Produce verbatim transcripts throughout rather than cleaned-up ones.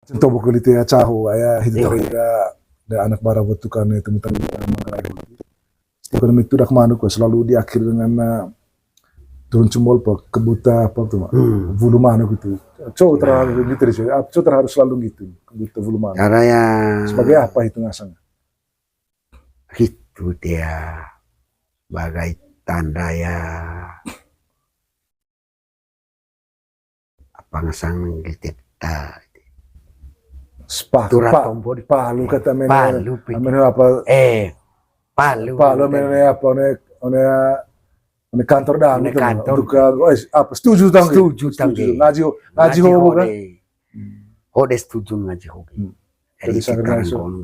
Contoh buku lite ya caho, ya, hitu. Iyo. Tadi da, da anak bara buat tukang itu, mutang manggarai. Setiap kali itu dak manuk, selalu diakhiri dengan, eh, turun cembol apa, kebuta apa tuh, Mak? Hmm. Bulu manuk itu. Cowok terharu gitu, ah, cowok terharu selalu gitu, kebuta bulu manuk. Cara ya. Sebagai apa itu ngasang? Itu dia sebagai tanda ya. Apa ngasang gitu ta. Sepakat, tura pa-, tombo di palu kata mene, palu, pi. Mene apa? Eh, palu, palu mene apa, one, one, one kantor dah, one gitu, kantor. Untuk, eh, apa, setuju tang? Setuju tang. Ngaji, ngaji ho, bukan? Hode. Hmm. Hode setuju ngaji ho. Hmm. Jadi, jadi sekarang langsung.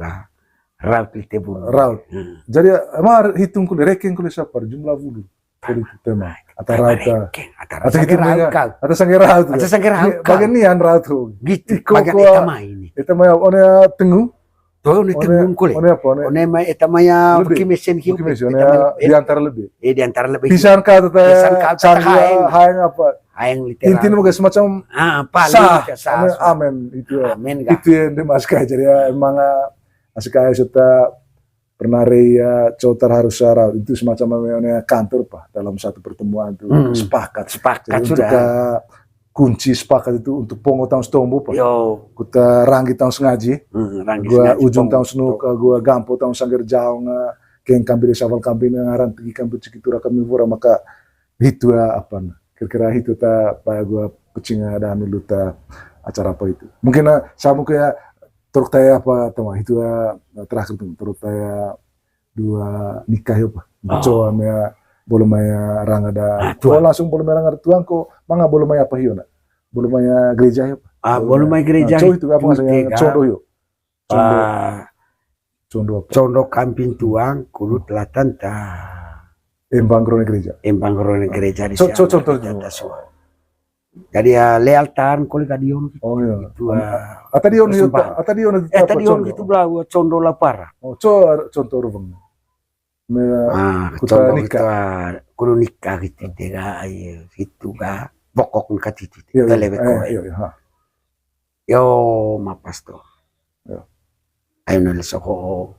Raut lite bulu. Raut. Hmm. Jadi, emang hitung kuli, rekeng kuli siapa jumlah bulu? Kuli itu tema. Atau raut, ah. Rekeng, atau sangge raut kau. Atau sangge raut. Atau sangge raut kau. Bagian nian raut ho. Gitu, iko bagian kua, eta mai ini. Eta mai, one tengu. Tuh, one tengu kuli. One apa, one? One mai eta mai ya, beki mesen hiu. Beki mesen, one ya, di antara lebih. Eh, di antara lebih. Pisan ka tata, pisan ka tata haeng. Haeng apa? Haeng literal. Intinya mungkin semacam, ah, paling sah. Sah, amen, sah. Amen, itu ya. Amen, kah? Itu yang dimaksud, jadi ya, emang, ah, asik aja serta pernah re ya, cotar harus syarat. Itu semacam namanya kantor, Pak, dalam satu pertemuan tuh, hmm, sepakat. Sepakat. Jadi sudah. Untuk, eh, kunci sepakat itu untuk pongo taung setombo, Pak. Yo. Kuta ranggi taung sengaji. Hmm, ranggi gua sengaji, ujung pongo taung senuka, gua gampo taung sangger jaong, eh, keng kambi desa wal kambi ngaran tegi kambi ciki tura kami wura maka hitu, eh, apa, nah. Kira-kira hitu ta, apa, gua pecing ada anu luta acara apa itu. Mungkin, eh, sama kayak Toruk taya apa, teman, itu, eh, terakhir tuh, toruk taya dua nikah ya, Pak. Oh. Coa mea bolu mai rangga da. Ah, tuang. Oh, langsung bolu mai rangga da tuang ko, manga bolu mai apa hio na? Bolu mai gereja ya, Pak. Ah, bolu mai gereja. Nah, coa itu apa maksudnya? Condo hio. Condo. Ah, condo apa? Condo kamping tuang, kulut latan ta. Embang rone gereja. Embang rone gereja di co-, co-, contoh itu. Jadi ya, leal tan kole ka dion. Oh, iya. Itu, ah, ata dion itu, ata dion itu, eh, ata dion itu belah, condo lapara. Oh, co-, contoh rubeng. Ah, kuta condo nikah. Kuta, kudu nikah gitu, tega, ayo, situ ga, bokok nikah itu, iya, iya. Tele beko. Eh, iya, iya, ha. Yo, ma pastor. Iya. Ayo, nel soho.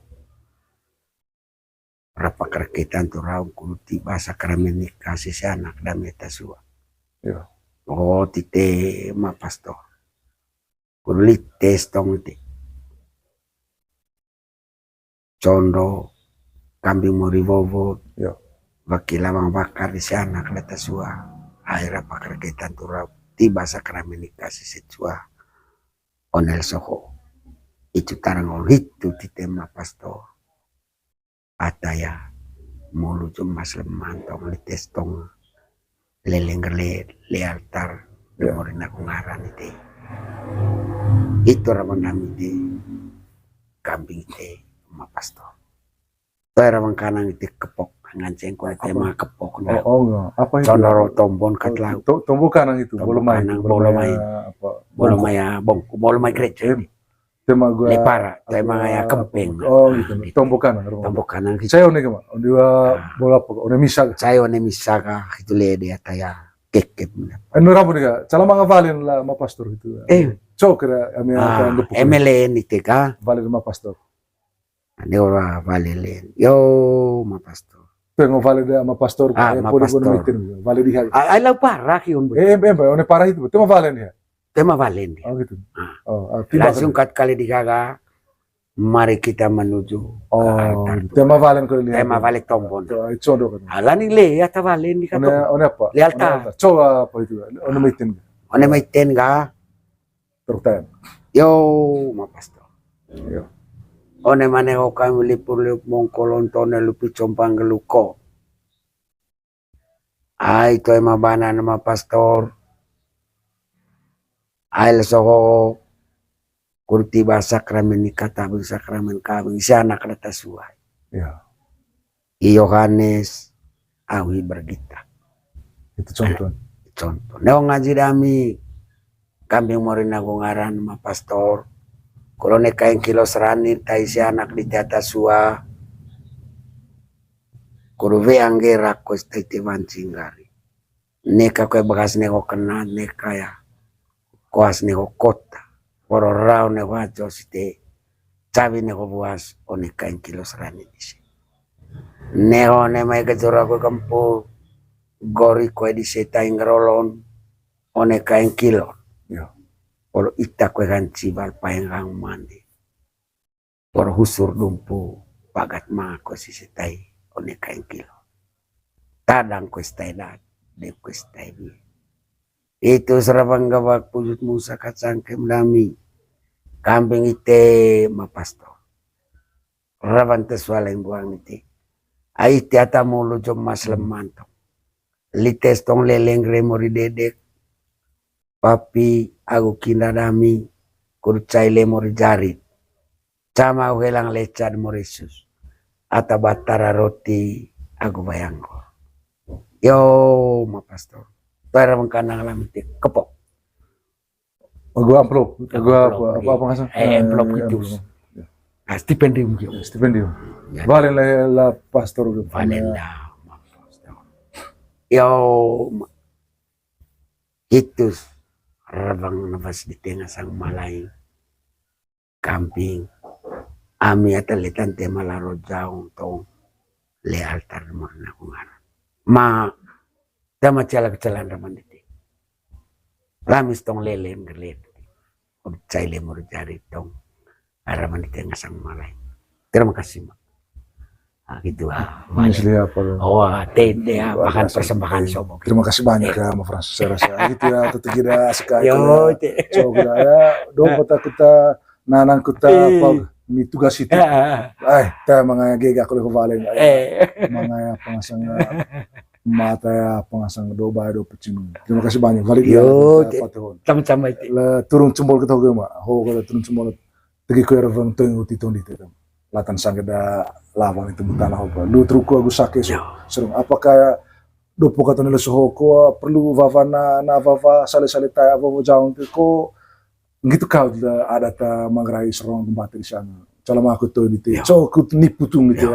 Rapa karakitan tu raung kudu tiba sakramen nikah sisi anak dame tasua. Iya. Oh, tite ma pastor. Kudu lites tong ti. Condo, kambing mori wowo. Iya. Waki lawang bakar di si anak da tasua. Hai rapa karakitan tu raung tiba sakramen nikah sisi sua. Onel soho. Itu tarang ol hitu tite ma pastor. Ataya, molu cuma seleman tong lites tong leleng gele le altar, ya. Morin aku ngaran ite. Itu rawan nami ite, kambing ite, ma pastor. Toy rawan kanang ite kepok, nganceng ko ite ma kepok. Oh, oh, apa itu? Condoro tombon katlau. To-, tombon kanang itu, bolu mai, bolu mai, apa? Bolu mai, ah, bong, bolu mai gereja. Tema gua lepara, tema ya kempeng. Oh, gitu. Tombok kanang, tombok kanang gitu. Saya one kema, one dua bola apa? One misa kah? Saya one misa kah, itu le dia taya kekep. Anu rabu nih kak, cala manga valen lah ma pastor gitu. Eh, cok kira kami akan gepuk. M L N itu kah? Valen ma pastor. Ane ora valen. Yo, ma pastor. Pengo valen dia ma pastor. Ah, ma pastor. Valen di. Ai lau parah kion. Eh, em, em, one parah itu, tema valen ya. Tema valen dia. Oh, gitu. Nah, oh, ah, langsung kat kali digaga, mari kita menuju, oh, altar Tuhan. Tema valen kali dia. Tema valen tombon. Condo kan. Alani le, ya ta valen di katong. One, one apa? Leal ta. One altar. Coba apa itu? One maiten. One maiten ga? Terus tanya. Yo, ma pastor. Yo. One mane ho kami lipur liup mongkolon tone lupi compang geluko. Ai, toe ma bana nama pastor. Ai, le soho. Kurti ba sakramen nikah tabing sakramen kawing si anak da tasua. Ya. I Yohanes, au hi bergita. Itu contoh. Contoh. Neo ngaji dami. Kambing mori nagu ngaran ma pastor. Kolo ne kaeng kilo serani tai si anak di tata sua. Kuru we angge rakos tai te wancing gari. Neka kue bekas neko kena neka ya. Koas neko kota. Poro rau ne wajo site cawi ne ko buas one kaing kilos rani dise. Ne one mai gejora ko kempu gori kue dise taing rolon one kaing kilon. Poro ita kue kan cibal paeng rang mandi. Poro husur dumpu pagat mako sise tai one kaing kilo. Tadang kue stai dat, de kue stai bi. Itu serabang gabak pujut musa kacang kem dami. Kambing ite ma pastor. Raban te sualeng buang ite. Ai ite ata mulu jom mas lemantong. Lites tong leleng remo ri dedek. Papi agu kinda dami, kudu cai lemo ri jarit. Cama uhelang leca de mo resus. Ata batara roti agu bayangko. Yo, ma pastor. Tuara mengkanang lamite kepok. Agu amplop, agu apa, apa, apa ngasang? Eh, amplop gitu. Ah, stipendium gitu. Stipendium. Valen la, la pastor gitu. Valen la, ma pastor. Yo, ma-, hitus rabang nafas di tengah sang malai. Kambing. Ami ata letan te malaro jaung tong le altar morna kungaran. Ma tama cala kecalan raman dite. Lamis tong lelen gelet. Cai lemur jari tong. Raman dite ngasang malai. Terima kasih, Mak. Ah, gitu ah. Ini asli apa lo? Oh, ah, tende ah, bahkan persembahan sobo. Terima kasih banyak ya, Ma Frans. Saya rasa gitu ya, tetap kita asik aja. Yo, ya. Coba ya, dong kota kita nanang kota apa, ini tugas itu. Ai, ta mangaya gega kalau kebalen. Mangaya pengasang mata ya, pengasang doba do pecing. Terima kasih banyak. Balik ya. Yo, tama-tama itu. Turun jempol kita oke, Mak. Ho, kalau turun jempol. Tegi ko era vang toing uti tondi te. Latan sangge da lawang itu mutana hoba. Lu truku agu sake so. Serung. Apakah dopo kata nila sohoko perlu vava na, na vava sale-sale tai vava jaung te ko. Ngitu kau da ada ta mangrai serong kembate di sana. Calama aku toing di te. So ku nipu tung di te.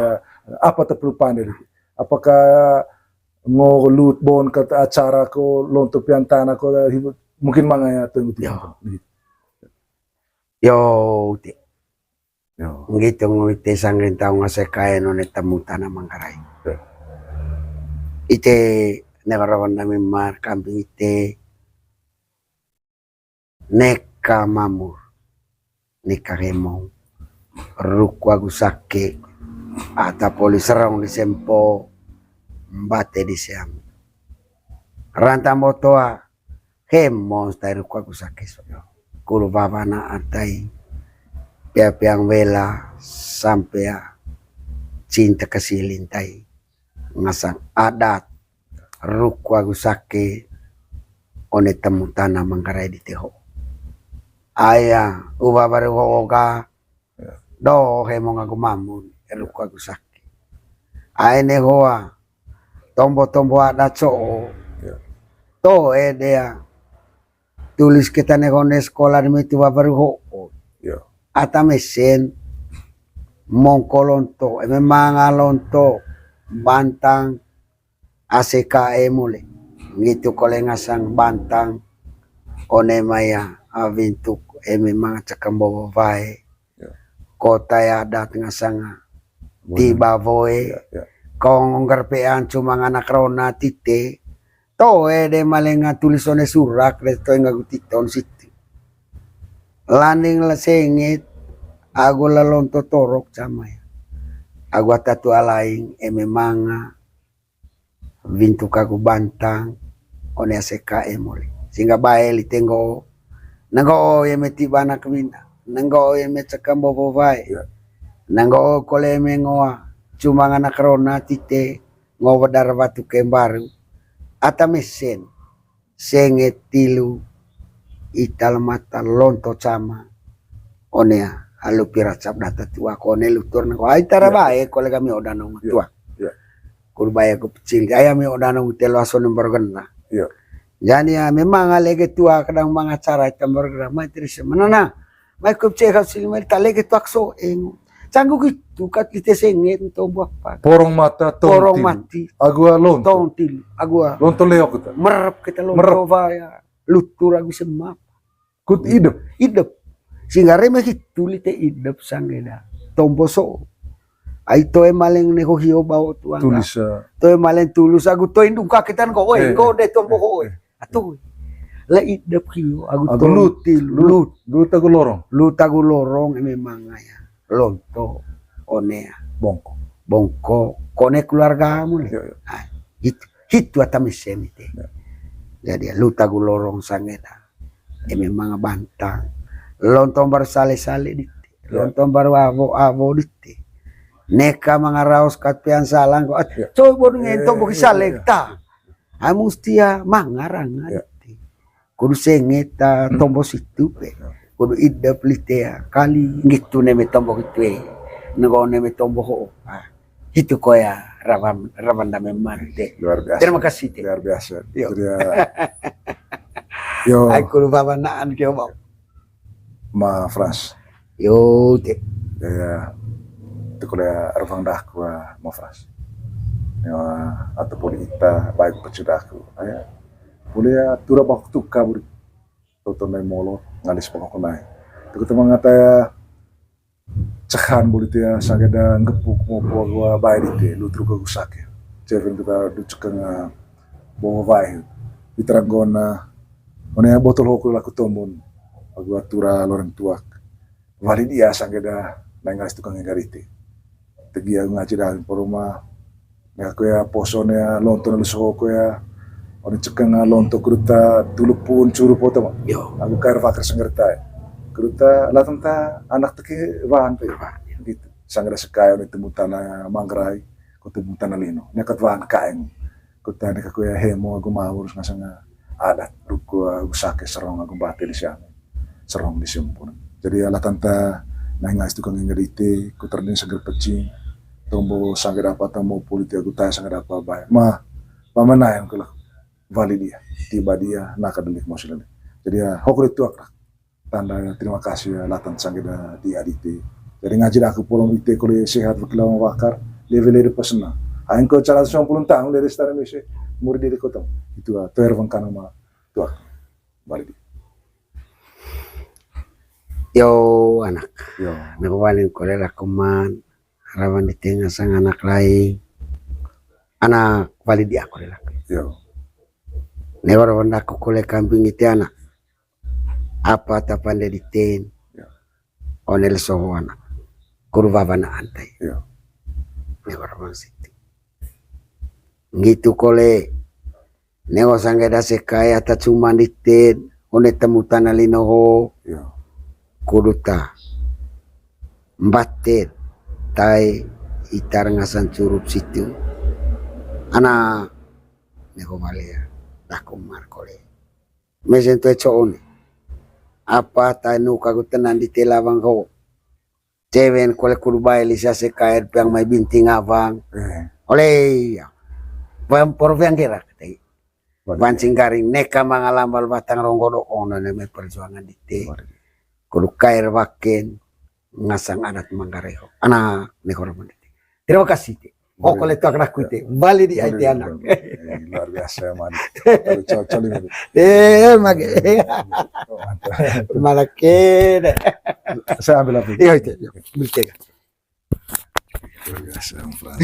Apa ta perlu pande di te. Apakah ngo lut bon kata acara ko lonto piantana ko mungkin mangaya toing uti. Yo, ute. Yo. Ngitu ngui te sanggen tau ngase kaen one temu tana Manggarai. Yo. Ite ne karawan dami mar kambing ite. Neka mamur. Neka remong. Ruku agu sake. Ata poli serong di sempo. Mbate di seam. Ranta mbotoa. Hemon stai ruku agu sake so. Kulu vavana atai. Pea peang wela sampea cinta kasih lintai. Ngasang adat ruku agu sake one temu tana Manggarai di teho. Aya uba baru hoga. Do hemong agu mamun, ruku agu sake. Aine hoa, tombo-tombo ada co'o. To edea. Tulis kita ne hone sekolah demi tua baru ho'o. Ata mesen, mongko lonto, eme manga lonto, bantang, A C K E mule. Ngitu kole ngasang bantang. One maya awintuk eme manga cakam bobo wae. Kota ya adat ngasang tiba woe. Kong ngger pean cuma nganak rona tite. Toe de malenga tulis one surak de toe ngagu titon situ. Landing la sengit agu la lonto torok cama ya. Agu ata tua laing eme manga. Wintu kagu bantang, one A C K E mole. Singga bae lite nggo'o. Nanggo'o ye meti banak wina. Nanggo'o ye me cakam bobo wae. Nanggo'o kole me ngoa. Cuma nganak rona tite ngoa wedar watu kembaru. Ata mesen. Senge tilu, ita lemata lonto cama. One ya, alu pira cap data tua ko one lutur nako. Ai tara bae kole kami odanong tua. Kur bae ko pecil. Aya mi odanong telo aso nembor gena. Jadi ya memang alege tua kadang mangacara ita nembor gena. Mai terus menana. Mai kup cek kau sili mai tale ke tuak so eng. Canggu gitu kat lite senget to buah pa. Porong mata tong. Porong mati. Agua lonto. Tong til. Agua. Lonto leok kita. Merep kita lonto baya. Lutur agu semap. Kut idep. Idep. Cingare me hitu lite idep sanggeda. Tombo so. Ai toe maleng ne ho hio bao tuang. Tulus, eh. Toe maleng tulus agu toe ndung kaketan ko, oi, eh, ko de tombo ko, oi. Eh, eh. Atau le idep hio agu, agu lut, lut, lut. Lut agu lorong. Lut agu lorong eme manga ya. Lonto, onea. Bongko. Bongko, kone keluargamu le. Iya, iya. Ah, hitu, hitu ata mesem ite. Iya. Jadi lut agu lorong sanggeda. Eme manga bantang. Lonto mbaru sale-sale dite. Iya. Lonto mbaru avo-avo dite. Neka manga raos kat pean salang ko. Ah, iya. Coba ngento boki sale ta. Ai mustia mangarang ati. Kudu sengeta tombo situ pe. Kudu idep lite ya. Kali ngitu neme tombo gitu e. Nego neme tombo ho. Ah, itu ko ya rawan, rawan dame mate. Luar biasa. Terima kasih, te. Luar biasa. Yo. Jadi ya, yo. Ai kudu babanaan kio, Bang. Ma Frans. Yo, te. Ya, ya. Itu kuliah arfang daku, ah, Ma Frans. Ya, atau poli ita, baik pecah daku. Ya. Kuliah tura bak tuka buri. Toto nai molo, ngalis pangko nai. Itu kita mangata ya, cehan buri tia, sageda ngepuk mopo agu bae dite, lutru ke gusak ya. Ceven kita ducek ke nga bawa bae. Ita ranggona, one botol hokul aku tombon. Agu atura loreng tuak. Wali dia sanggeda nai ngalis tukang enggarite. Tegi aku ngaji dalam poruma. Ya, aku ya poso ne ya, lonto ne luso aku ya. Oni cekeng, ah, lonto kuduta tulupun curu poto ma. Yo. Aku kair fakir senggerta ya. Kuduta latanta anak teki wan pe. Gitu. Sanggeda sekai oni temu tanah manggarai, ku temu tanah lino. Nekat wan kaeng. Kuta ne kaku ya hemo agu mawur ngasang adat, ruku agu sake serong agu bate di siang. Serong di simpun. Jadi ala tanta nai ngais tukang enggarite, ku terdin seger pecing, tombo sanggeda apa tombo poli tia agu taya sanggeda apa bae. Ma, pamanai yang kelak wali dia, tiba dia, naka delik mau silale. Jadi ya, hokri tuak lah. Tanda terima kasih ya, latan sanggeda di adite. Jadi ngaji daku polom ite kole sehat, bekilawang wakar, level level pesena. Aing ko cara sembilan puluh tahun dari setara mese, murid di kota. Itu ah, tuer bengkana ma tuak. Balik. Yo, anak. Yo. Anak paling kole lakuman, rawan di tengah sang anak lain. Anak paling di aku lelak. Yo. Newar wanda aku kole kambing ite anak. Apa tapande diten. Ya. Onel soho anak. Kuru baba na antai. Ya. Newar mangsiti. Ngitu kole. Newa sanggeda sekai ata cuman diten. One temu tanah lino ho. Ya. Kuduta. Mbater. Tai itar ngasan curup situ. Anak. Neko malia. Daku mar kole. Mesen tu eco one. Apa tanu kagu tenan di telawang ho. Cewen kole kudu bae lisa sekaer piang mai binting abang. Eh. Ole iya. Pempor piang gerak tei. Waduh. Pancing garing neka mangalambal batang ronggo do ono ne mai perjuangan di te. Waduh. Kudu kaer waken. Ngasang adat Manggarai ho. Anak ne hormat. Terima kasih, Ti. Oh, kole tuak daku, Ti. Balik di, balik, I T anak. Balik. Eh, luar biasa, man. Cocok ini. Eh, mage. Oh, mantap. Mana kene. Saya ambil api. Iya, itu. Iya. Beli tiga. Luar biasa, Om Frans.